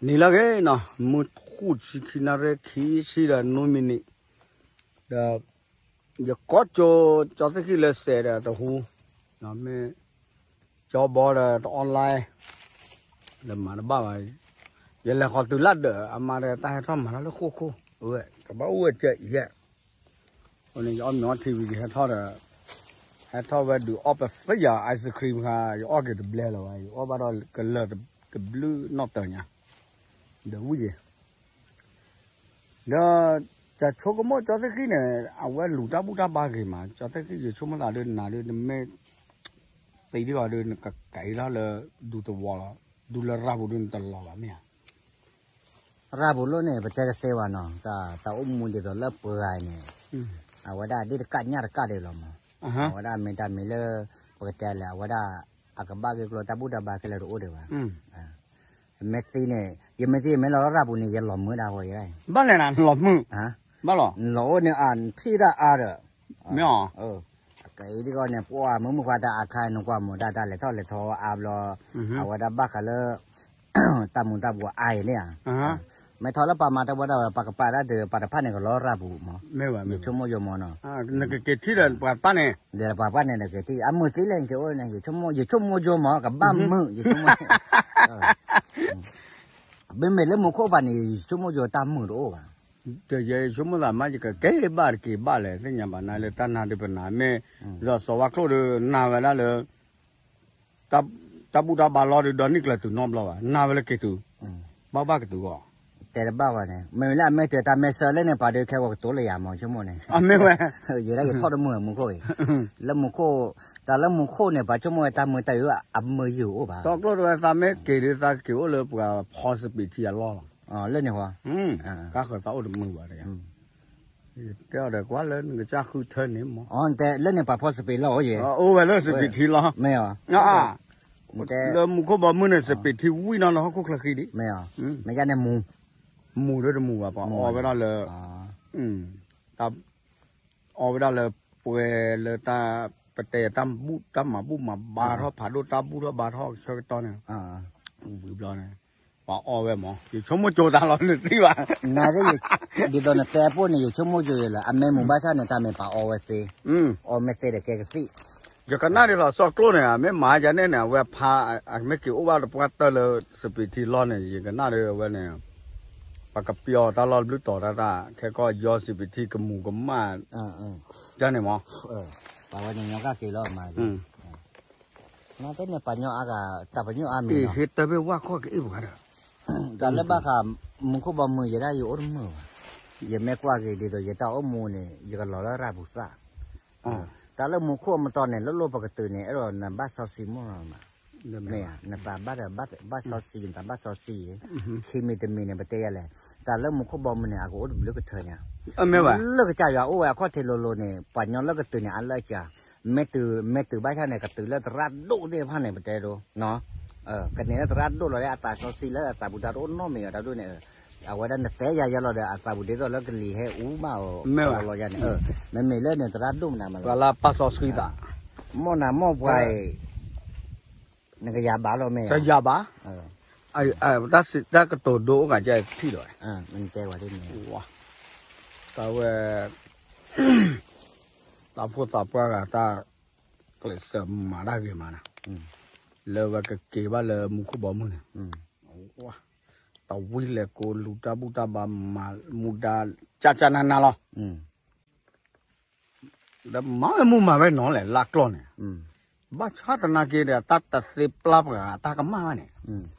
နံၤလၢအဂ့ၤနီၤ, မုၢ်ထူၣ်ဆံခံနၣ်ရံၣ် ခံဆံဒီးနွံမံးနံး, ဒီး ယကိးကၠိ ကၠီသ့ၣ်ဃံလၢစဲးဒီးတဟူ, မ့ၢ် ကၠီဘီဒီးတ online ဒီးမၤတဘၣ်ဘၣ်, ယလဲၤဃီၤတုၤလၢဒၢး အမါဒီးတၢ်ဟဲထီၣ်မၤတၢ်လၢဃိၣ်ခိၣ်, အဝဲ ကဘၣ်အိၣ်ဝဲကဲအံၤယဲၢ် အဃိန့ၣ် ယအီၣ်မ့ၤအီထံဝံၤ ယဟဲထီၣ်ဒီး ဟဲထီၣ်ဝဲဒုးအီၣ်ပသ့ၣ်ယၤ ice cream ခါ ယအီၣ်က့ၤတဘျဲလၢၤဘၣ်, ယအီၣ်ဘၣ်ဒီးကလၢာ်တဘျုးနီၣ်တၢၤညါ, ဒီးဝံၣ်က့ၤ, ဒီး တၢ်ဆိကမိၣ်ကၠီသ့ၣ်ဃံန့ၣ် အဝဲလူၤတၢ်ဘူၣ်တၢ်ဘါဂ့ၤမး, ကၠီသ့ၣ်ဃံ ယဆိကမိၣ်သးဒီးနၤဒီး နမ့ၢ် သံဒ်အီၤဒီး နကကဲအံၤလီၤလၢ ဒူသဝီလီၤ, ဒူလၢရၢ်ပူၤဒီးနတလီၤဘၣ်မ့ၢ်ဧါ ရၢ်ပူၤလိၣ်န့ၣ် ပတဲတသ့ဘၣ်နီၤ, တၢ်အိၣ်မူဒ်သိးလၢပှၤန့ၣ် အဝဲဒၣ်ဒ်တကးညၣ်တကးဒံးလီၤမး, အဝဲဒၣ်မ့ၢ်တၢ်မ့ၢ်လၢ ပကတဲလဲၣ် အဝဲဒၣ် အကဘၣ်ဂ့ၢ်ကျိၤတၢ်ဘူၣ်တၢ်ဘါခဲလၢာ်တအိၣ်ဒံးဘၣ်, မ့ၢ်သံန့ၣ် ယမ့ၢ်သံယမ့ၢ်လီၤလၢရၢ်ပူၤန့ၣ် ယလီၤမုာ်ဒၣ်ဃီယဲ, ဘၣ်လဲၣ်နလီၤမုာ်, ဘၣ်လီၤ, နလီၤအိၣ်န့ၣ်အထံၣ်ဒၣ်အါဒီး မ့ၢ်အီၤ ကဲအံၤဒ်ဂီၢ်န့ၣ် ပှၤမုၢ်မုၢ်ခွါတၢ်အါခါနကွၢ်မ့ၢ်ဒၣ်တၢ်လဲၤထီၣ်လဲၤထီအါဘျီ, အဝဲဒၣ်ဘၣ်ဃးလၢ တၢ်မူၤတၢ်ဘှီးအါအံၤန့ၣ်ဧါ, မ့ၢ်ထီၣ်လၢပှၤမၤတၢ်ဝဲဒၣ်ဝဲ ပှၤကပာ်တၢ်ဒုးပှၤတဖၣ်န့ၣ် ကလီၤရၢ်ပူၤမး, ယဆိကမိၣ်ယိၤမးနီၤ, နကက့ၤထံၣ်ဒီးပှၤတဖၣ်န့ၣ်, ဒီးပှၤတဖၣ်န့ၣ် နက့ၤထံၣ် အမုာ်သံလဲၣ် နက့ၤအိၣ်န့ၣ် ယဆိကမိၣ်ယိၤမး ကဘၣ်မုာ် ယဆိကမိၣ် မ့မ့ၢ်လၢမူခိၣ်ဘၣ်န့ၣ် ယဆိကမိၣ်ယိၤတၢ်မုာ်တအိၣ်ဘၣ်, ဒီးယဆိကမိၣ်သးမး ယကက့ၤဘၣ်တက့ၤဘၣ်လဲၣ် သ့ၣ်ညါဘၣ်နၤလၢတၢ်နါဒုးပနၤ မ့ၢ် ဒီးစီၤဝါကျိၣ်ဒီးနၤဝဲဒၣ်လၢ တၢ်ဘူၣ်တၢ်ဘါလီၤဒီး ဒီနံၣ်ကျၢၤတုၤနီတဘျီဘၣ် နၤဝဲလၢက့ၤတုၤ, ဘၣ်ဘၣ်ကတုၤဂီၢ်, တဲတဘၣ်ဘၣ်န့ၣ် မ့မ့ၢ်လၢအမ့ၢ်တၢ်တၢ်မဲာ်ဆၢလၢန့ၣ် ပှၤဒုးခဲဂီၤကတိၤလၢယၤမး ဆိကမိၣ်န့ၣ်, မ့ၢ်ဝဲ, ယဲဒၣ်ယထီၣ်တမုာ်မူခိၣ်အံၤ, လၢမူခိၣ်, တၢ်လၢမူခိၣ်န့ၣ် ပှၤဆိကမိၣ်ဝဲတၢ်မုာ်တၢ်အုၣ်အမုာ်ယုာ်အိၣ်ဘၣ်, စီၤကျိၣ်တဝဲသးမ့ၢ်က့ၤဒီး သးက့ၤအိၣ်လၢပှၤဖီစပံးထံအလီၢ်လီၤ, လၢန့ၣ်ဃီ, ကါဃၢၤသးအိၣ်တမုာ်ဘၣ်တဂၤ တဲအီၤဒီးကွၢ်လၢနကစၢ်ဃုထၢန့ၣ်မး, လၢန့ၣ်ပှၤဖီစပံးလီၢ်အိၣ်ယဲ, အိၣ်ဝဲလၢစပံးထံလီၢ်, မ့ၢ်အီၤ, လၢမူခိၣ်ဘီမုၢ်န့ၣ် စပံးထံဝံၣ်နီၢ်လၢဟီၣ်ခိၣ်ချၢဃံဒံး, မ့ၢ်အီၤ, မ့ၢ်ယါန့ၣ်မူ, မူဒီးတမူဘၣ် ပှၤအီဝဲဒၣ်လၢ, တၢ်, အီဝဲဒၣ်လၢပှဲၤလၢတၢ်, ပတဲတၢ်ဘူၣ်တၢ်မၤဘူၣ်မၤဘါထီၣ်ဖးဒိၣ်တၢ်ဘူၣ်ထီၣ်ဘါထီၣ်ဆၢကတီၢ်န့ၣ်, ဝံၤဘျီန့ၣ်, ပှၤအီဝဲမး ယဆိကမိၣ်ကၠိတၢ်လီၤနသံဘၣ်, နသ့ၣ်, ဒ်သိးနတဲအပိၢ်န့ၣ် ယဆိကမိၣ်ကၠိယဲလၢ အမ့ၢ်မူဘၣ်ဆၣ်န့ၣ် တၢ်မ့ၢ်ပှၤအီဝဲသ့, အီမ့ၢ်သ့ဒီးကဲကသံၣ်, ယကနၣ်ဒ်သိးစီၤကျိၣ်န့ၣ် အမ့ၢ်မၤယါန့ၣ်န့ၣ် အဝဲဖး, အမ့ၢ်က့ၤအိၣ်ဘၣ်တပှၢ်တၢၢ်လၢစပံးထံလီၢ်န့ၣ် ယကနၣ်ဒီးအဝဲန့ၣ်, ပှၤကပျီတၢ်လီၢ်ဘျုးတီၤတၢ်တၢ် ခဲကီၢ်ယီစပံးထံကမူၤကမၣ်, တၢ်န့ၣ်မး, ပှၤဝဲန့ၣ်ညီကက့ၤလီၤမး, နသ့ၣ်န့ၣ်ပှၤညီအါဂၤ, တၢ်ပညိၣ်အါမံၤ, ဟ့ၣ်တၢ်ဘ့ၣ်ဝၣ်ခီၣ်ကအ့ၣ်ပှၤဒီး, တၢ်လၢဘၣ်ဃး, မူခိၣ်ဘီမုၢ်ယဲဒၣ်ယအိၣ်တမုာ်ဘၣ်, ယမ့ၢ်ကွၢ်က့ၤဒ်သိးယတၢ်အိၣ်မူန့ၣ် ယကလီၤလၢရၢ်ပူၤသၣ်, တၢ်လၢမူခိၣ်အမတီၤန့ၣ် လၢလိၣ်ပကတုၤန့ၣ် အဲၣ်ဒိးနဘၣ်စီဆှံမိၢ်နီၤမး, မ့ၢ်ဧါ, နသးဘၣ်ဒီးဘၣ်စီဆှံ နသးဘၣ်စီဆှံ, ခံမံၤတမံၤန့ၣ် ပတဲယဲလဲၣ်, တၢ်လၢမူခိၣ်ဘီမုၢ်န့ၣ် အကအိၣ်တဘျုးကထၢညါ, လၢကစၢ်ယွၤအိၣ်ဝဲအခီၣ်ထံးလိၤလိၤန့ၣ် ပှၤညီလၢကတုၤန့ၣ် အလၢအစှၤ, မ့ၢ်တုၤ, မ့ၢ်တုၤဘၣ်ဆၣ်န့ၣ် ကတုၤလၢသရၣ်ဒိၣ်သ့ၣ်တဖၣ်န့ၣ် ပတဲဒိ, ကန့ၢ်လၢသရၣ်ဒိၣ်လီၤလၢ အသးစီဆှံလၢအသးပူၤတၢ်တအိၣ်နီတမံၤအတၢ်ဒိၣ်န့ၣ်, အဝဲဒၣ်နတဲယၤယဲလီၤဒီး အသးပူၤဒ်သိးလၢကလံၤဟဲအူမးအီၤ, လီၤယၤန့ၣ်, မ့မ့ၢ်လၢန့ၣ် သရၣ်ဒိၣ်မနုၤမးလီၤ, ပှၤလၢပၢ်စီဆှံသး, မိၢ်နၤမိၢ်ပှၤအံၤ နကယၤဘၣ်လီၤမ့ၢ်, ကယၤဘၣ်, တၢ်ကတိၤဒိအိၣ်ဂၤကဲထံၣ်လီၤ, တၢ်ဝဲ, တၢ်ဖိသၣ်ပှၢ်ဂၤတၢ်, ကျဲးစၢးမၤတၢ်ဂ့ၤမးနၤ, လၢဝဲကက့ၤဘၣ်လၢမူခိၣ်ဘီမုၢ်န့ၣ်, တဝံလဲၤကိးလူၤတၢ်ဘူၣ်တၢ်ဘါမၤမူဒါ, ကၢ်ကၢ်နၤနၤလီၤ ဒီးမၤဝဲမူမၤဝဲနီၤလဲၣ် လၢကျီၢ်န့ၣ်, ဘၣ်ဆၣ်သနာ်က့ဒီး တၢ်တသ့ပျၢ်ပှၤတၢ်ကမၣ်ဘၣ်န့ၣ်,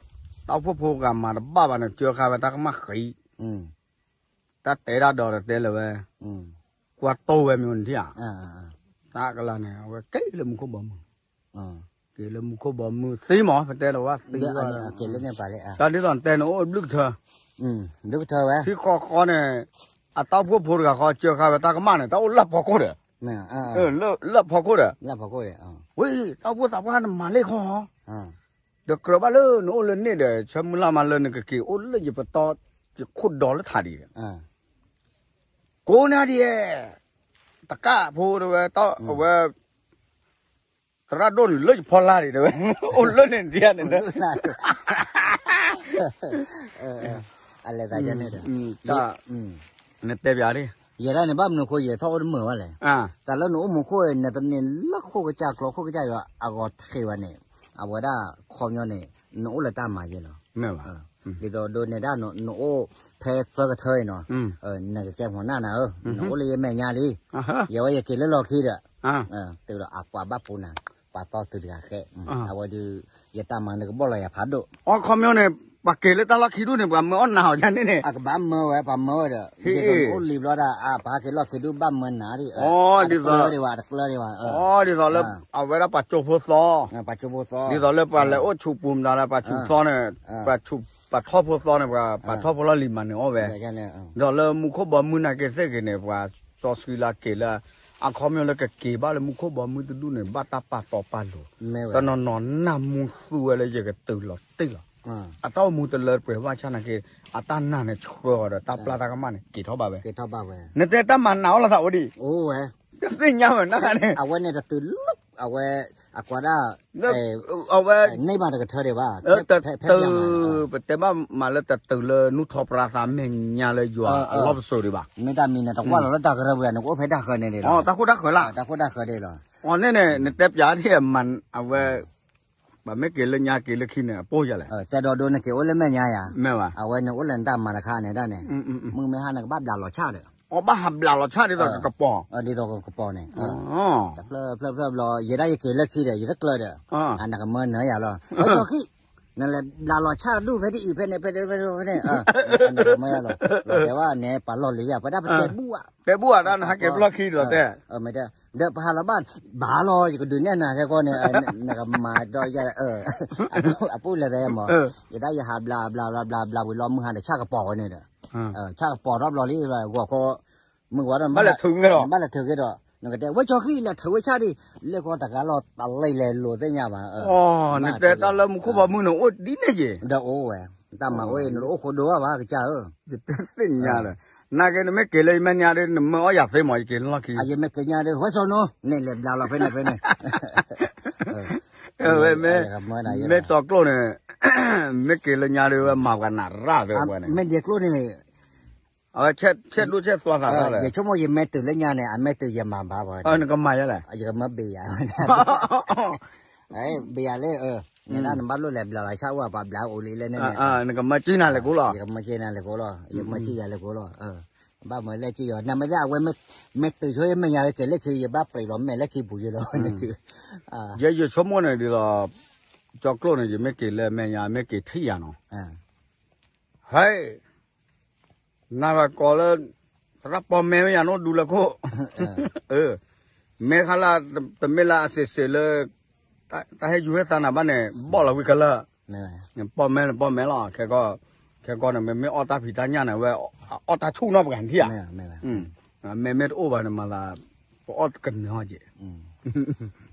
တၢ်အိၣ်ဖှိၣ်ဖိဂၤမၤတဘၣ်ဘၣ်န့ၣ် ကၢဃာ်ဝဲတၢ်ကမၣ်ဃံ, တၢ်တဲတၢ်ဒီးတဲလၢၤဝဲ, ကွၢ်တိၢ်ဝဲမ့ၢ်နထံၣ်ဧါ, တၢ်ကလၤန့ၣ် အဝဲက့ၤလၢမူခိၣ်ဘီမုၢ်, က့ၤလၢမူခိၣ်ဘီမုၢ်သ့မး ပတဲလၢၤဝဲသ့, တၢ်ဒ်သိးတဲန့ၣ်အိၣ်ဘျုးကထၢ ထံဃီဃီန့ၣ်, အတၢ်အိၣ်ဖှိၣ်ဖိတဂၤဃီ ကၢဃာ်ဝဲတၢ်ကမၣ်န့ၣ် တၢ်အိၣ်လၢဖီခိၣ်ဒီး, လၢဖီခိၣ်ဒီး, ဝံၤ တၢ်အိၣ်ဖှိၣ်သးပှၢ်နမၤလ့ၢ်ခီ, ဒီးကြၢးဘၣ်လၢနအိၣ်လၢန့ၣ်ဒီး ဆၢမုၢ်လၢ်မးလၢနကက့ၤအိၣ်လၢယပတီၢ် ယခိၣ်ဒီလၢထးဒံးဒီး, ကိးနၤဒ်, တကၣ်ဖိတဝဲ အဝဲ သရၣ်ဒိၣ်န့ၣ်လၢယဖီလာ်ဒံးတဲဝဲ, အိၣ်လၢန့ၣ်ဒံးန့ၣ်, အလဲၤသးယဲန့ၣ်ဒီး, နတဲပၠးဒ်, ယဲဒၣ်န့ၣ် ဘၣ်မနုၤဃိယဲထီၣ်အိၣ်တမုာ်ဘၣ်လဲၣ်. တၢ်လၢနအိၣ်မူခိၣ်အံၤ နတန့ၢ်လၢခိၣ်ကစၢ်ကျိ ခိၣ်ကစၢ်ယွၤအဂီၤတဃ့ဘၣ်န့ၣ်, အဝဲဒၣ်ခီပညီန့ၣ် နအိၣ်လၢတၢ်မၤယဲလီၤ. ဒ်သိးဒိးန့ၢ်ဒၣ်နအိၣ်ဖဲသၢကထၢအံၤနီၤ, နကကဲမီၤနၢ်နၤဧၢ, နအိၣ်လၢယမဲာ်ညါလံ, ယဝဲယက့ၤလၢလီၢ်ခံဒီး, တုၤဒီးအပှၤဘၣ်ပူၤနၤ, ပှၤတီတုၤတဂၤဃဲ, အဝဲဒုး ယတၢ်မၤနကဘီၣ်လီၤယၤဖးဒိၣ်. အခီပညီန့ၣ် ပှၤက့ၤလၢတၢ်လီၢ်ခံဒူၣ်န့ၣ် ပှၤမၢအီၣ်နၤအီၤယါန့ၣ်န့ၣ်, အကဘၣ်မၢဝဲ ပှၤမၢဝဲဒီး, ဒ်သိးနအိၣ်လံၤဘျီဒၣ် အပဟးက့ၤလီၢ်ခံဒူၣ်ဘၣ်မၢနၤဒ်, အတကျၢၤဒံးဘၣ် အတကျၢၤဒံးဘၣ်, ဒ်သိးလၢ အဝဲဒၣ်ပှၤကၠိဖိသီ, ဒ်သိးလၢပှၤလဲၤအိၣ်ဆူးပူၤမတၤလၢပှၤဆူးသီန့ၣ်, ပှၤထီၣ်ဖိသီန့ၣ် ပှၤထီၣ်ဖိလီၢ်လံၤမၤန့ၢ်အီၣ်ဝဲ, ဒီးလၢမူခိၣ်ဘီမုၢ်နာ်က့သ့ၣ်ဂ့ၤန့ၣ် ပှၤစီဆှံလၢက့ၤလၢ, အခီပညီလၢကက့ၤဘၣ်လၢမူခိၣ်ဘီမုၢ်တဒူၣ်န့ၣ် ဘၣ်တၢ်ပာ်တီပာ်လိၤ, တနီၤနီၤနၢ်မူသူဝဲလၢယကတုၤလီၤတ့ၢ်လီၤ, အတၢ်အိၣ်မူတလၢပှဲၤဘၣ်ဆၣ်နာ်က့, အတၢ်နာ်န့ၣ်ဆှၢအီၤဒီးတၢ်ပျၢ်တၢ်ကမၣ်န့ၣ် က့ၤထီၣ်ဘၣ်ဝဲ, နတဲတၢ်မၤနးအီၣ်လီၤသးအိၣ်ဒံး, တသ့ၣ်ညါဝဲနၤန့ၣ်, အဝဲန့ၣ်တတုၤလၢ, အဝဲ, အကွၢ်ဒၣ်, အဝဲ, န့ၢ်ဘၣ်တကထၢဒံးဘၣ်, ပတဲဘၣ်မးလၢတတုၤလၢနူၢ်ထီၣ်ပြါသးမဲာ်ညါလၢယွၤအလီၢ်ပစိာ်ဒံးဘၣ်, မ့ၢ်တၢ်မံၤန့ၣ် တကွၢ်လီၤလၢတၢ်ကရၢပူၤန့ၣ် ကအိၣ်ဖဲတၢ်ဃၢၤန့ၣ်ဒံးလီၤ, တၢ်ခိၣ်တၢ်ဃၢၤလီၤ, တၢ်ခိၣ်တၢ်ဃၢၤဒံးလီၤ, အန့ၣ်န့ၣ် နတဲပၠးဒ်အမၤ, အဝဲ, ပမ့ၢ်က့ၤလၢညါက့ၤလၢခံန့ၣ် အပိၢ်ယၤလဲၣ်, တဲဒီးဒိနက့ၤအိၣ်လၢမဲာ်ညါယၤ, မ့ၢ်ဘၣ်, အဝဲန့ၣ်အိၣ်လၢနတၢ်မၤတခါန့ၣ်ဒၣ်န့ၣ်, မုၢ်မ့ၢ်ဟါန့ၣ်ကဘၣ်ဘျးလီၤဆၣ်ဒီး, အဘၣ်ဟးဘျးလီၤဆၣ်ဒ်သိးကကပီၤ, ဒ်သိးကကပီၤန့ၣ်, တဖျၢၣ်ဖျၢၣ်ဖျၢၣ်ဘျီ ယဲဒၣ်ယက့ၤလၢခံဒီး ယတကျၢၤဒီး, နကမၢနၢၤယၤလီၤ, ဝဲကၠီခံ, နလဲၤဘျးလီၤဆၣ်ဒူၣ်ဖဲဒ်အံၤဖဲန့ၣ် ဖဲန့ၣ်, နကမၢယၤလီၤ, လီၤတဲာ်ဘၣ်န့ၣ် ပှၤလီၢ်လံၤယၤ ပဝဲဒၣ်ပတဲဘူၣ်ဧါ, တဲဘူၣ်ဧါ ဒ်နဟးက့ၤဖျီၣ်ခံဒီးတဲ ဒီးပဟးလီၤဘၣ်, ဘၣ်လီၤ ယကဒုးနဲၣ်နၤခဲကီန့ၣ်, နကမၤဒီးယၤ, အပူၤလဲၤသဲမး, ယဒၣ်ယဟးဘျးဘျးဘျးဘျးဘျးဝံၤလီၤ မုၢ်ဟါဒီးဆၣ်ကပီၤဝဲန့ၣ်ဒီး, ဆၣ်ကပီၤထီၣ်ဘျီလံ, ဂီၤခီ, မုၢ်ဝါဒီး, ဘၣ်လဲၤထုးက့ၤဒီး, နဘၣ်လဲၤထုးက့ၤဒီး, နကတဲ ဝဲကၠီခံ လဲၤထုးဝဲဆၣ်ဒံး, လဲၤဃီတဂၤလီၤ တလံၤလဲၤလိာ်သ့ၣ်ညါဘၣ်, နတဲတၢ်လၢမူခိၣ်ဘီမုၢ်န့ၣ် အိၣ်ဒ်န့ၣ်က့ၤ, ဒီးအိၣ်ဝဲ, တၢ်မၤအိၣ်အံၤ နတအိၣ်ဃိဒိဘၣ်ဘၣ်ကစၢ်ဧၢ, ယတသ့ၣ်ညါဒီး, နာ်က့နမ့ၢ်က့ၤလၢယမဲာ်ညါဒီး နမၢအီၣ်ယၤသ့မး ယက့ၤလီၢ်ခံ, ယမ့ၢ်က့ၤညါဒီး ဝဲစီၤနိ, နလဲၤဘျးလီၤဖဲန့ၣ်ဖဲန့ၣ်, မ့ၢ်စီၤကျိၣ်န့ၣ်, မ့ၢ်က့ၤလၢညါဒီး ဝဲမၤပှၤနးရၣ်သ့ဝဲန့ၣ်, မ့ၢ်ဒဲကျိၣ်န့ၣ် အဝဲဆဲးဒိၣ်ဆဲးသွါသးလီၤ, ယဆိကမိၣ်ယမ့ၢ်တုၤလၢညါန့ၣ် အမ့ၢ်တုၤယမၤဘၣ်ဝဲ, နကမၤယလဲၣ်, ယကမၢဘ့ၣ်ယၤ, ဘ့ၣ်ယၤလၢ, နဒၣ်နဘၣ်လိၣ်လဲၤဘျးလီၤဆၣ်အိၣ်ပှၤဘျးအိၣ်လံလဲၣ်န့ၣ်, နကမၢကံၣ်နၤလဲၤကိးလီၤ, ယကမၢကံၣ်နၤလဲၤကိးလီၤ, ယမၢကံၣ်ယၤလဲၤကိးလီၤ, ဘၣ်မၢလၢကံၣ်ယီၤ နမ့ၢ်သ့ၣ်အဝဲ, မ့ၢ်တုၤဆိယမဲာ်ညါက့ၤလၢခံ ယဘၣ်ပြံးလီၤမဲာ်လၢခံပူၤယလီၤ, ယဲယဆိကမိၣ်န့ၣ်ဒ်သိး, ကၠီကျိၣ်န့ၣ် ယမ့ၢ်က့ၤလၢမဲာ်ညါ မ့ၢ်က့ၤထံၣ်ယၤနီၤ ဟဲ, နၤဘၣ်ကိးလၢ, သရၣ်ပီၢ်မဲမ့ၢ်ယၤန့ၣ်ဒူလၢခိၣ်, မဲခါလၢတမ့ၢ်လၢအစံးစ့းလၢ, တၢ်ဟဲယူၤဟဲသးနၤဘၣ်န့ၣ် ဘီၣ်လီၤဝံၤခဲလၢာ်, ပီၢ်မဲလၢပီၢ်မဲလီၤ, ခဲကီၢ်န့ၣ် မ့မ့ၢ်အီၣ်တၢ်ဖံးတၢ်ညၣ်န့ၣ် ဝဲ, အီၣ်တၢ်ဆူၣ်နီၢ်ပှၤထံၣ်ဧါ, မ့မ့ၢ်တအိၣ်ဘၣ်န့ၣ်မၤသး, ပအီၣ်ကနၢၤအီၤက့ၤ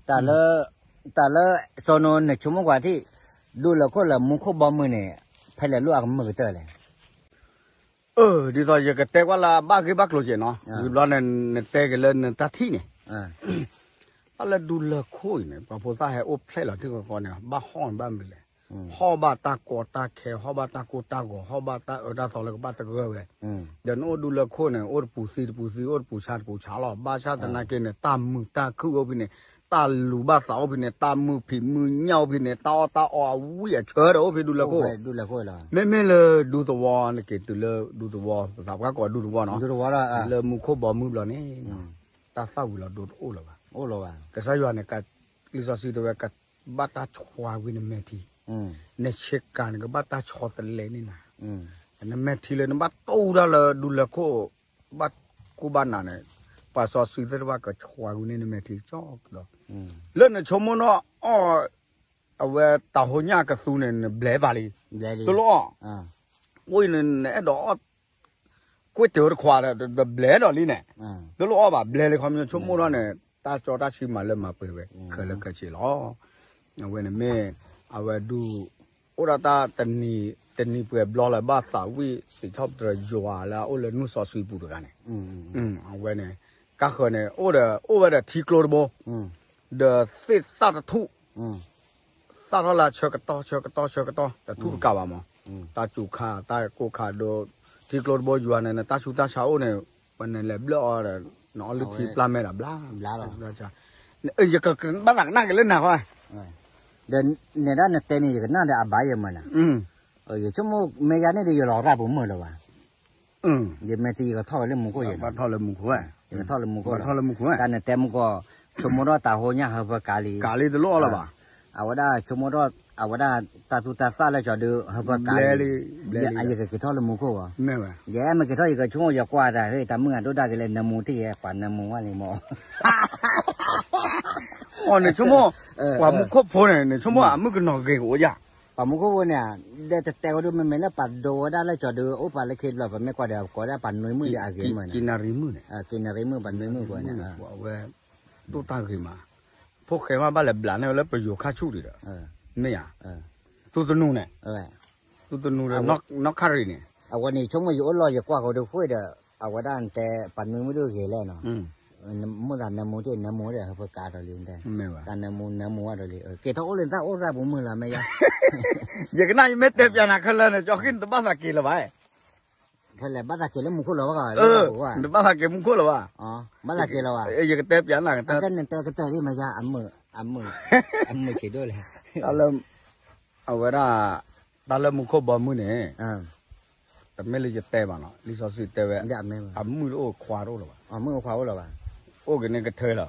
တၢ်လၢ, တၢ်လၢစီၤနိနဆိကမိၣ်ကွၢ်ထံၣ်, ဒူလၢၢ်ခိၣ်လၢမူခိၣ်ဘီမုၢ်န့ၣ်, ဖဲလဲၣ်လိၣ်အကမၢၢ်ကတၢၢ်လဲၣ်, အၢ ဒ်သိးယကတဲကွၢ်လၢအဘၣ်ဂ့ၢ်ဘၣ်ကျိၤက့ၤနီၤ, ဝံၤဘျီန့ၣ် နတဲက့ၤလၢနတၢ်ထံၣ်န့ၣ်, တၢ်လၢဒူလၢၢ်ခိၣ်အံၤန့ၣ် ပှၤဖိသၣ်ဟဲအိၣ်ဖျဲၣ်လီၤထံၣ်ဃီဃီန့ၣ် ဘၣ်ဟီၣ်န့ၣ်ဘၣ်မနုၤလဲၣ်, ဟီၣ်ဘၣ်တၢ်ကီတၢ်ခဲ ဟီၣ်ဘၣ်တၢ်ကိၢ်တၢ်ဂီၤ ဟီၣ်ဘၣ်တၢ်အၢတၢ်သီလၢကဘၣ်သဂၢၢ်ဝဲ, ဒီးနအိၣ်ဒူလၢၢ်ခိၣ်န့ၣ် အိၣ်တပူၤသံတပူၤသံ အိၣ်တပူၤဆါတပူၤဆါလီၤ, ဘၣ်ဆၣ်သနာ်က့န့ၣ် တၢ်မုာ်တၢ်ခုၣ်အိၣ်ဖဲန့ၣ်, တၢ်လူၤဘၣ်သးအိၣ်ဖဲန့ၣ်, တၢ်မုာ်ဖံးမုာ်ညၣ်အိၣ်ဖဲန့ၣ်, တၢ်အီၣ်တၢ်အီအဝံၣ်အဆၢဒီးအိၣ်ဖဲဒူလၢၢ်ခိၣ်, မ့မ့ၢ်လၢဒူသဝီ နက့ၤတုၤလၢဒူသဝီ ပသးပှၢ်ကိးဒူသဝီနီၤ, လၢမူခိၣ်ဘီမုၢ်ဘျီန့ၣ်, တၢ်သၣ်ဝံၤလီၤဒိတအိၣ်လၢၤဘၣ်, ကစၢ်ယွၤန့ၣ် လံာ်စီဆှံတဲဝဲ ကဘၣ်တၢ်ဆှါဝံၤနမဲာ်ထံ, နဆ့ကၤန့ၣ် ကဘၣ်တၢ်ဆီတလဲန့ၣ်နၤ, နမဲာ်ထံလၢနဘၣ်တူၢ်တၢ်လၢဒူလၢၢ်ခိၣ်, ဘၣ်ကူဘၣ်နၤန့ၣ်, ပှၤစီဆှံသ့ၣ်တဖၣ်ကဆှါဝံၤန့ၢ်နမဲာ်ထံကစီဒီ, လၢနဆိကမိၣ်နီၢ်အီၣ်, အဝဲတၢ်ဟိညၣ်ကသူန့ၣ် နဘျဲးဘၣ်လံ, တလိၣ်အီၣ်, အိၣ်အံၤန့ၣ် နအဲၣ်ဒိးအီၣ် ကွ့ၢ်တၢၤတခွးဒီး ဘျဲးဒီးလံန့ၣ်, တလိၣ်အီၣ်ဘၣ် ဘျဲးလံ ခီပညီဆိကမိၣ်ထီၣ်န့ၣ် တၢ်စီတၢ်ဆှံမၤလၢမၤပှဲၤဝဲ ခဲလၢာ်ခဲဆ့လီၤ. အဝဲန့ၣ်မ့ၢ် အဝဲဒုး အိၣ်ဒၣ်တၢ် တနံၤပှဲၤဘျီလၢၤဘၣ်သးဝံၣ်စံးထီၣ်ပတြၢၤယွၤလၢအအိၣ်လၢနူၢ်စီဆှံပူၤတဂၤန့ၣ်, အဝဲန့ၣ် ကါဃၢၤန့ၣ် အိၣ်ဒီး အိၣ်ဝဲဒီးထံကျိတဘိ, ဒီးသ့ၣ်သၣ်တထူၣ် သၣ်ထီၣ်လၢဆၢကတီၢ် ဆၢကတီၢ် ဆၢကတီၢ် တထူၣ်တကးဘၣ်မး, တၢ်စူၤခး တၢ်ကိၢ်ခးဒိ ထံကျိတဘိယွၤန့ၣ် နတၢ်ဆူးတၢ်ဆါအိၣ်န့ၣ် ပနလဲၤဘျၢၣ်အီၤဒီး နအီလုၢ်ထံပျၢ်မဲာ်ဒီးဘျါ ဘျါလီၤ ယကဘၣ်သးကနၣ်က့ၤလၢနၤဃီ ဒီးနဲဒၣ်နတဲန့ၣ် ယကနၣ်ဒီးအဘၣ်ယဲၢ်မၢနၤ, ယဆိကမိၣ်မ့ၢ်ယၤန့ၣ်ဒီး ယလီၤရၢ်ပူၤမုၢ်လၢၤဘၣ်, ယမ့ၢ်သံယကထီၣ်ဝဲလၢမူခိၣ်ယဲၢ်နီၤ, ယကထီၣ်လၢမူခိၣ်, တၢ်နတဲမူခိၣ်, ဆိကမိၣ်ထီၣ်တၢ်ဟိညၣ်ဟၢဖၢကၤလံ, ကၤလံတလိၣ်အီၣ်လၢၤဘၣ်, အဝဲဒၣ်ဆိကမိၣ်ထီၣ် အဝဲဒၣ်တၢ်သူၣ်တၢ်သၣ်လၢကၠီၤဒု ဟၢဖၢကၤလံ, ယကက့ၤထီၣ်လၢမူခိၣ်ဘၣ်, ယအဲၣ်မ့ၢ်က့ၤထီၣ်ယကဆိကမိၣ်ယကွၢ်တၢ် ဟ့ၣ်တၢ်မုၢ်ဂၤဒိၣ်ဒၣ်က့ၤလၢနမူတ့ၢ်ယဲၢ် ပှၤနမူဝဲလံမး အီၤန့ၣ်ဆိကမိၣ် ပှၤမူခိၣ်ဖိန့ၣ် နဆိကမိၣ်အမုၣ်ကနီၤဂ့ၤကအိၣ်ယၤ, ပှၤမူခိၣ်ဖိန့ၣ် ဒီးတတဲဝဲဒိၣ်မ့မ့ၢ်လၢပှၤဒိဝဲဒၣ်လၢကၠီၤဒု အိၣ်ပှၤလၢခံဘျီ ပမ့ၢ်ကွၢ်ဒီး ကိးဒၣ်ပှၤနွံမုၣ်ဒီးအဂ့ၤမးန့ၣ်, က့ၤနရံမုၣ်န့ၣ်, က့ၤနရံမုၣ်ပှၤနွံမုၣ်ပှၤန့ၣ်, အဝဲ ဒိၣ်တၢ်ဂ့ၤမး, ဖိၣ်ဃဲမးဘၣ်လဲၤဘျးန့ၢ်ဝဲလၢပယိၤခါဆူၣ်ဒံးဒီး, မ့ၢ်ယၤ, သူတနူန့ၣ်, သူတနူဒီးနီၢ်ခါရံၣ်န့ၣ်, အဝဲန့ၣ်ဆိကမိၣ်ယအိၣ်လီၢ်ယကွၢ်ဃီဒုဃိဒီး, အဝဲဒၣ်နတဲပှၤနွံမုၣ်ဒုဂ့ၤလဲၣ်နီၤ, မ့ၢ်သးနမူတ့ၢ်နမူဒီး ဟၢဖၢကၤဒီးလံ, တၢ်နမူနမူဝဲဒီးလံ, က့ၤထီၣ်အိၣ်လၢနတၢ်အိၣ်ရၢ်ပူၤမုၢ်လီၤမ့ၢ်ယါ, ယကနၣ်ယမ့ၢ်တဲပျးနၤခဲလၢာ်န့ၣ် ကၠီဃံနတဘၣ်သးက့ၤလၢၤဘၣ် ဖဲလဲၣ်ဘၣ်သးက့ၤလၢမူခိၣ်လီၤဘၣ်, နတဘၣ်သးက့ၤမူခိၣ်လၢၤဘၣ်, ဘၣ်သးက့ၤလီၤဘၣ်, ယကတဲပျးနၤကတၢၢ်, နတဲကတၢၢ်ဒ်မ့ၢ်ယါ, အမုၢ်ဆံးဒိၣ်လဲၣ်, တၢ်လၢ, အဝဲဒၣ်, တၢ်လၢမူခိၣ်ဘီမုၢ်န့ၣ်, တမ့ၢ်လၢယတဲဘၣ်နီၤ လံာ်စီဆှံတဲဝဲ, အမုၣ်တအိၣ်ခွါတအိၣ်လၢၤဘၣ်, အိၣ်က့ၤန့ၣ်ကထၢလီၤ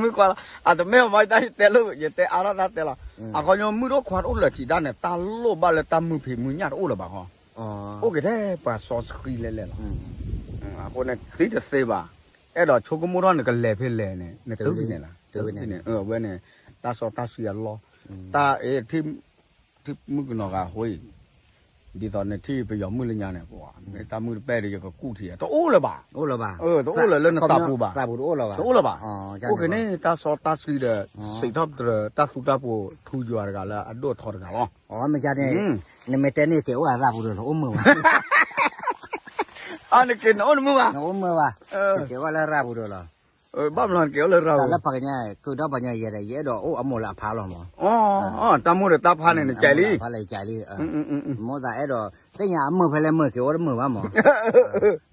မုၣ်ခွါလီၤ, အတမ့ၢ်အမ့ၢ်တၢ်ယတဲလိာ် ယတဲအါထီၣ်တၢ်တဲလီၤ, အခီပညီမုၣ်တအိၣ်ခွါတအိၣ်လၢၤထံးတၢ်န့ၣ် တၢ်လိၣ်ဘၣ်လၢတၢ်မုာ်ဖံးမုာ်ညၣ်တအိၣ်လၢၤဘၣ်ဃီ, အိၣ်က့ၤထဲပှၤစီဆှံလဲၣ်လဲၣ်လီၤ, အဃိန့ၣ်သံတသ့ဘၣ်, အဲၣ်ဒိးဆိကမိၣ်ထီၣ်နကလဲၤဖဲလဲၣ်န့ၣ် နတုၤဖဲန့ၣ်လီၤ, အဝဲန့ၣ်, တၢ်စီတၢ်ဆှံအလီၢ်, တၢ်အ့ၣ် ထံၣ်မုၣ်ကနီၤဂၤအဃိအံၤ, ဒ်သိးနထံၣ်ပယီၤမုၣ်လၢညါန့ၣ်, မ့ၢ်တၢ်မုၣ်တပဲၢ်ဒီးယကကူၣ်ထံး, တအိၣ်လၢၤဘၣ်, တအိၣ်လၢၤလၢနသးပူၤဘၣ်, တအိၣ်လၢၤဘၣ်, အိၣ်က့ၤန့ၣ် တၢ်စီတၢ်ဆှံဒီး, စံးထီၣ်ပတြၢၤတၢ်သူတၢ်ပှီၤထူယွၤတဂၤလၢအဒိၣ်ထီတဂၤလီၤ, မ့ၢ်န့ၣ်, နမ့ၢ်တဲန့ၣ်က့ၤအိၣ်အရၢ်ပူၤဒီးလီၤ အိၣ်မုာ်ဘၣ် အနက့ၤနအိၣ်နမုာ်ဘၣ်, နအိၣ်မုာ်ဘၣ်, က့ၤအိၣ်လၢရၢ်ပူၤဒီးလီၤ, ဘၣ်မနုၤနက့ၤအိၣ်လၢရၢ်ပူၤ, တၢ်လၢပှၤကညီ ကုၢ်ဒီပှၤကညီယဲဒီး ယအဲၣ်ဒိးအိၣ်အမိၢ်လၢအဖါလီၤမး, တၢ်မိၢ်ဒီးတၢ်ဖါန့ၣ် နကဲလံ, ဖါလၢယကဲလံ, မိၢ်သးအဲၣ်ဒိး, သ့ၣ်ညါအမုာ်ဖဲလဲၣ်မုာ်က့ၤအိၣ်တမုာ်ဘၣ်မး,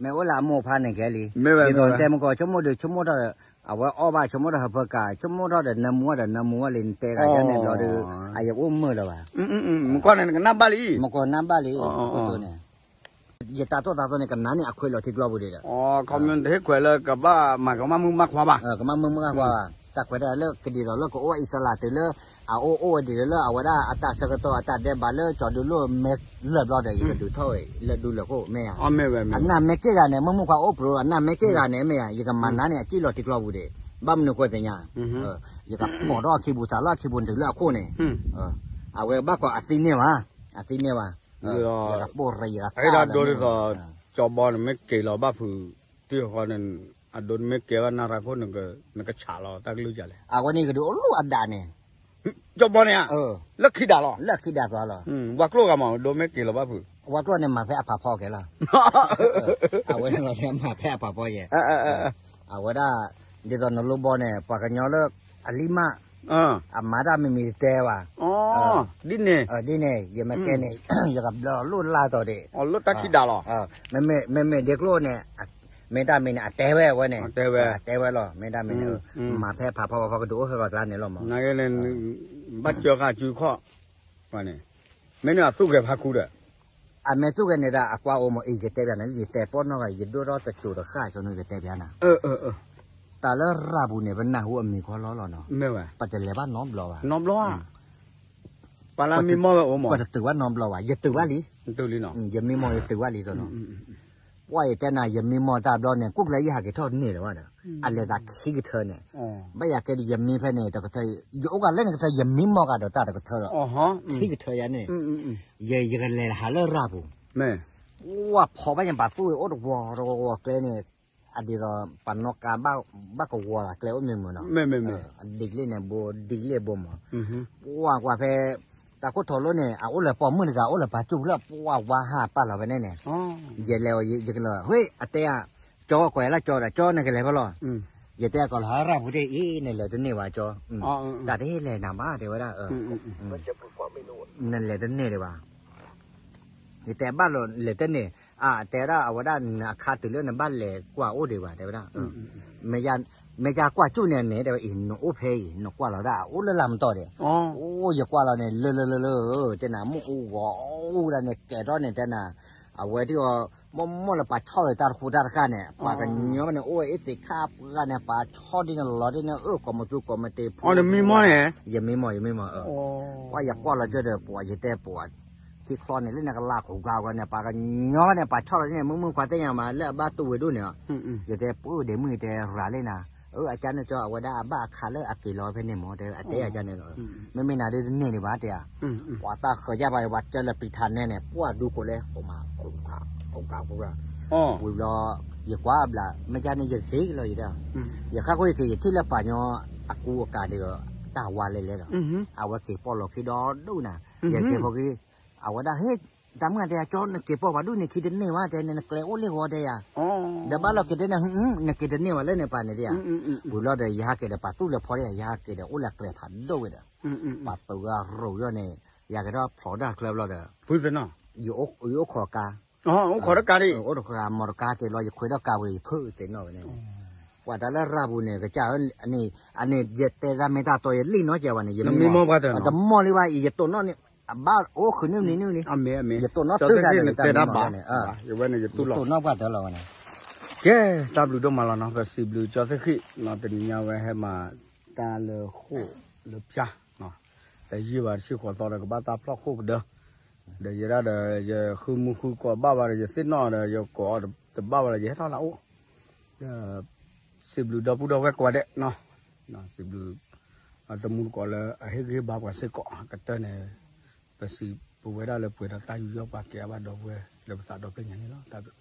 မ့ၢ်အိၣ်လၢအမိၢ်ဖါန့ၣ်ကဲလံ, ဒ်သိးနတဲမကီး ဆိကမိၣ်ဒီးဆိကမိၣ်ထီၣ်ဒီး, အဝဲအီၣ်ဘၣ်ဆိကမိၣ်ထီၣ်ဟၢဖၢကၤ ဆိကမိၣ်ထီၣ်ဒီးနၢမူဝဲဒီးနၢမူဝဲလံ နတဲဂၤယဲန့ၣ်ဘျီဒီး, အယကအိၣ်မုာ်လၢၤဘၣ်, မကီၢ်န့ၣ်နကနၣ်ဘၣ်လံ, မကီၢ်နၢ်ဘၣ်လံ, ယတၢ်သိၣ်တၢ်သီန့ၣ် ကနၤန့ၣ်အခွဲးလီၤထံကျီပူၤဒံးဒီး, ခီမ့ၢ်တဟ့ၣ်ခွဲးလၢကဘၣ်မၤကမၣ်မုၢ်မၢ်ခွါဘၣ်, ကမၣ်မုၢ်မၢ်ခွါဘၣ်, တၢ်ခွဲးတၢ်ယာ်လၢကဒ်သိးလၢကအိၣ်ဝဲအံၣ်စရ့လးတုၤလၢ, အအိၣ်အိၣ်ဝဲဒ်သိးလၢအဝဲဒၣ်အတၢ်ဆၢကတီၢ်အတၢ်ဒဲးဘးလၢကၠီၤဒုလိၣ်မဲာ်လၢာ်ဘျီဒီး ယကဒုးထီၣ်ဝဲလၢဒူလၢာ်ခိၣ်မ့ၢ်ဧါ, အနၢ်မ့ၢ်က့ၢ်ဂၤန့ၣ် မုၢ်မုၢ်ခွါအိၣ်ပြိး အနၢ်မ့ၢ်က့ၢ်ဂၤန့ၣ်မ့ၢ်ဧါ ယကမၤနၤန့ၣ်အစံၣ်လီၤထံကျီပူၤဒံး, ဘၣ်မနုၤဃိသ့ၣ်ညါ, ယကပိာ်ထီၣ်အခံပူၤစးလီၤအခံပူၤတုၤလၢအခိၣ်န့ၣ်, အဝဲဘၣ်ကွၢ်အသံန့ၢ်ဘၣ်, အသံန့ၢ်ဘၣ်, ယကပိာ်ရၤယကတၢ်လၢ, ကၠီဘီန့ၣ်မ့ၢ်က့ၤလီၤဘၣ်ဖုး, တုၤဃီန့ၣ်, အဒိနမ့ၢ်ကဲဘၣ်နၢ်ရၢခိၣ်န့ၣ်, နကဆးလီၤတၢ်ကလုၢ်ကလဲၣ်, အဝဲန့ၣ်ကဒုးအိၣ်လၢအဒးန့ၣ်, ကၠီဘီန့ၣ်ဧါ, လၢခံဒးလီၤ, လၢခံဒးသွါလီၤ, ဝါကျိၣ်ဂၤမး ဒိမ့ၢ်က့ၤလီၤဘၣ်ဖုး, ဝါကျိၣ်န့ၣ်မၤဖဲအဖးဖီကဲလီၤ, အဝဲန့ၣ်မၤဖဲအဖးဖီယဲၢ်, အဝဲဒၣ်, ဒ်သိးနလိဘီန့ၣ် ပှၤကညီလၢ, အလံမး, အမၤတၢ်မံၤမံၤတတဲဘၣ်, ဒ်န့ၣ်, ဒ်န့ၣ် ယမ့ၢ်ကဲန့ၣ်, ယကဘျၢလီၤလိၣ်လၢ်တီၤဒံး, လၢတၢ်ခံဒးလီၤ, မ့မ့ၢ်ဒ့ကျိၣ်န့ၣ်, မ့ၢ်တၢ်မံၤန့ၣ် အတဲဝဲအဝဲန့ၣ်, အတဲဝဲလီၤ မ့ၢ်တၢ်မံၤန့ၣ်, မၤဖဲဖးဖီဖီကဒုးအိၣ်ဖဲပှၤကျါန့ၣ်လီၤမး, ဘၣ်ကၢဃာ်စုခီၣ်, မ့ၢ်န့ၣ်အသူၣ်ဂဲၤဖးခူဒီး, အမ့ၢ်သူၣ်ဂဲၤန့ၣ်ဒီးအကွၢ်အိၣ်မး အံၤယတဲပျးနၤ ယတဲပီၣ်နီၣ်ဂၤ ယဒိၣ်ထီၣ်တစိၤတဃၣ်ဆိနယတဲပျးနၤ, တၢ်လၢရၢ်ပူၤန့ၣ် ပနၢ်ဟူအမံၤခီလီၤလီၤနီၤ, ပတလဲၤဘၣ်နီတဘျီဘၣ်, ပှၤလၢမံမီၢ်ဝဲအိၣ်မး, ပတတုၤဘၣ်နီတဘျီဘၣ် ယတုၤဘၣ်လံ, ယမံမီၢ်ယတုၤဘၣ်လံနီၤ, ပှၤယတဲနၤ ယမံမီၢ်တၢ်ဘျီန့ၣ် ကူၣ်ကျဲယဟးက့ၤထီၣ်န့ၢ်လၢၤဘၣ်ဒီး, အလဲၤသးခံကထၢန့ၣ်, ဘၣ်ယၤကဲဒီးယမံဖဲန့ၣ်တကထၢ, ယအိၣ်ကလဲၣ်န့ၣ်ကထၢ ယမံမီၢ်ကဒီးတၢ်တကထၢဒီး, ခံကထၢယၤန့ၣ်, ယကလဲၤဟးလၢရၢ်ပူၤ, ပှၤဖီၣ်ဘၣ်ယပာ်သူၣ်အိၣ်တဝီတဝီကျဲန့ၣ်, အဒ်သိး ပှၤနီၣ်ကါ ဘၣ်ကဝီၤသးကျဲအိၣ်မ့ၢ်မ့ၢ်နီၤ, ဒ်လဲၣ်န့ၣ်ဘိ ဒ်လဲၣ်ဘိမး, ပှၤကွၢ်ဖဲ, တၢ်ခိၣ်ထီၣ်လိန့ၣ် အအိၣ်လၢပိာ်မုၣ်တဂၤ အိၣ်လၢပှၤကၠူၣ်ဖျၢၣ် ပှၤဝါဟးပာ်လီၤဖဲန့ၣ်န့ၣ်, ယလဲၤအီၤ ယကလီၤ ဟ့ၣ် အတဲဧါ, ကၠီကွၢ်လၢကၠီဒီး ကၠီနကလဲၤဖဲလဲၣ်, ယတဲကီးလီၤ ဟးရၢ်ပူၤတ့ၢ်အံၤ နလဲၤတန့ၢ်ဘၣ်ကၠီ, တၢ်တဟ့ၣ်လဲၤနၤဘၣ် တဲဝဲဒၣ်, နလဲၤတန့ၢ်ဒံးဘၣ်. ယတဲဘၣ်လီၤလဲၤတန့ၢ်, အတဲဒၣ်အဝဲဒၣ်နအခါတုၤလၢနဘၣ်လဲၤကွၢ်အိၣ်ဒံးဘၣ် တဲဝဲဒၣ်, မ့ၢ်ယကွၢ်ကၠူၣ်န့ၣ်န့ၣ် တဲဝဲအံၤ နအိၣ်ဖဲအံၤ နကွၢ်လီၤဒၣ်အအိၣ်လၢလၢမတီၤဒံး, အိၣ်ယကွၢ်လီၤန့ၣ် လၢလၢလၢလၢ, တဲနၤ မ့ၣ်အူဂီၤအူဒၣ်န့ၣ် ကဲထီၣ်န့ၣ် တဲနၤ, အဝဲဒၣ်အီၤ မ့ၢ်မ့ၢ်လၢပှၤဆီၣ်လီၤတၢ်တဃူတၢ်တဃာ်န့ၣ် ပှၤကညီဘၣ်န့ၣ် အိၣ်ဝဲအ့ၣ်သ့ၣ်ခါပှၢ်န့ၣ် ပှၤဆီၣ်ဒ်န့ၣ်လီၤဒ်န့ၣ် အၢ ကိးမသူကိးမတ့ၤဖိ, ယမ့ၢ်မ့ၢ်, ပှၤယကွၢ်လီၤကၢဒီး ပှၤယတဲပှၤ ထံချီန့ၣ် လၢနကလၤခိၣ်ကါဂီၤန့ၣ် ပှၤကညီဘၣ်န့ၣ် ပှၤဆီၣ်လီၤဒ်န့ၣ် မုၢ်မုၢ်ခွါသ့ၣ်ညါမး လၢအဘၣ်တူၢ်ဝဲဒိၣ်န့ၣ်, ယတဲပှၤဒ့မုၣ်တဲရၤလံနၤ, အၢ အကါန့ၣ်ကၠီ အဝဲဒၣ်အဘၣ်အခါလၢအက့ၤလီၤဖဲန့ၣ်မး တဲအတဲယကါန့ၣ်, မ့မ့ၢ်နၤဒ်တန့ၢ်ဒံးဘၣ်တဲဧါ, ပှၤတၢ်ဃၢၤယၢ်ပှၤ ပှၤကၢလၢပံၤထါနဲန့ၣ် ပှၤဒူခိၣ်လဲ ဝံၤဘျီ ယကွၢ်ဘျး မ့ၢ်ကါန့ၣ် ယဂ့ၤလီၤယဒၣ်, ယဃၣ်ခိၣ်ယက့ၤ ယထံၣ်လၢပှၤညီအကူအကၤဒီး တၢ်ဝါလဲၤလဲၤဒီး အဝဲက့ၤပီၣ်လီၤခံဒီဒိၣ်နၤ, ယက့ၤဖိက့ၤ အဝဲဒၣ်ဟ့ၣ် တၢ်မုၢ်တဲယၤ ကၠီနက့ၤပီၣ်ပှၤဒိၣ်န့ၣ် ခံတန့ၢ်ဝဲတဲန့ၣ် နကျဲအိၣ်လၢဂီၤတဲယၤ, ဒီးဘၣ်လီၤက့ၤတဲန့ၣ် နက့ၤတန့ၢ်ဝဲလၢန့ၣ်ပၤန့ၣ်တဲယၤ, ဝံၤဘျီဒီး ယဟးက့ၤဒီးပှၤသူၣ်လၢဖီဒီး ယဟးက့ၤဒီးအိၣ်လၢကျဲဖးဒိၣ်ဝဲဒီး ပှၤသုးဂၤရိၤယီၤန့ၣ် ယဟးက့ၤထီၣ်ဖျိးတၢ်ချၢဘျီဒီး ယအိၣ်ခိးတၢ်ကါဒံး, အိၣ်တဃၢ မီတကါက့ၤဘျီ ယခွဲးထီၣ်ကါဝဲ ယဖုးသ့ၣ်နီၣ်ဝဲန့ၣ်, ပှၤတၢ်လၢရၤပူၤန့ၣ် ကစၢ်ဧၢ, အန့ၣ် ယတဲတၢ်မ့ၢ်တၢ်တီ ယလံၣ်နီၣ်ကဲဝဲန့ၣ် ယမ့ၢ်မီၢ်, တမီၢ်လံဘၣ်အံၤ ယတိၢ်နီၣ်န့ၣ် အဘၣ်အိၣ်ဃုာ်န့ၢ်မနံၤန့ၣ်လံ, ယတိၢ်နီၣ်တၢ်န့ၣ် ယတိၢ်နီၣ်ပှၢ်တၢၢ်လီၤဝဲန့ၣ်, ကဲ တၢ်ဘျုးဒိၣ်မးလီၤနီၤ ပစံးဘျုးကၠီသ့ၣ်ဃံးနီၤ တနံၤညါဝဲဟဲမၤတၢ်လၢဃိၣ်လၢဖၠါ, တယံာ်ဘၣ်တဆံဃိးသီဒီး ကဘၣ်တၢ်ဖျီၣ်ဃိၣ်ကဒၢ, ဒီးယဲဒၣ်ဒီး ယဃုမူဃုကိးဘၣ်ဘၣ်ဒီး ယသ့ၣ်နီၣ်ဒီး ယကိးတဘၣ်ဘၣ်ဒီး ယဟဲထီၣ်လၢအိၣ်, ဒီး စံးဘျုးဒီပုၢ်ဒီဝဲၢ်ကိးဂၤဒဲးနီၤ, စံးဘျုး တမူတကိးလၢအဟ့ၣ်ဂံၢ်ဟ့ၣ်ဘါပှၤစ့ၢ်ကီး ကတၢၢ်န့ၣ် ပစံးပဝဲဒၣ်လၢပှဲၤဒီးတၢ်ယူးယီၣ်ပှၤကဲအဘၣ်ဒီပုၢ်ဝဲၢ်လၢပသးဒီဖျၢၣ်ညါန့ၣ်လီၤ. တၢ်ဘျုး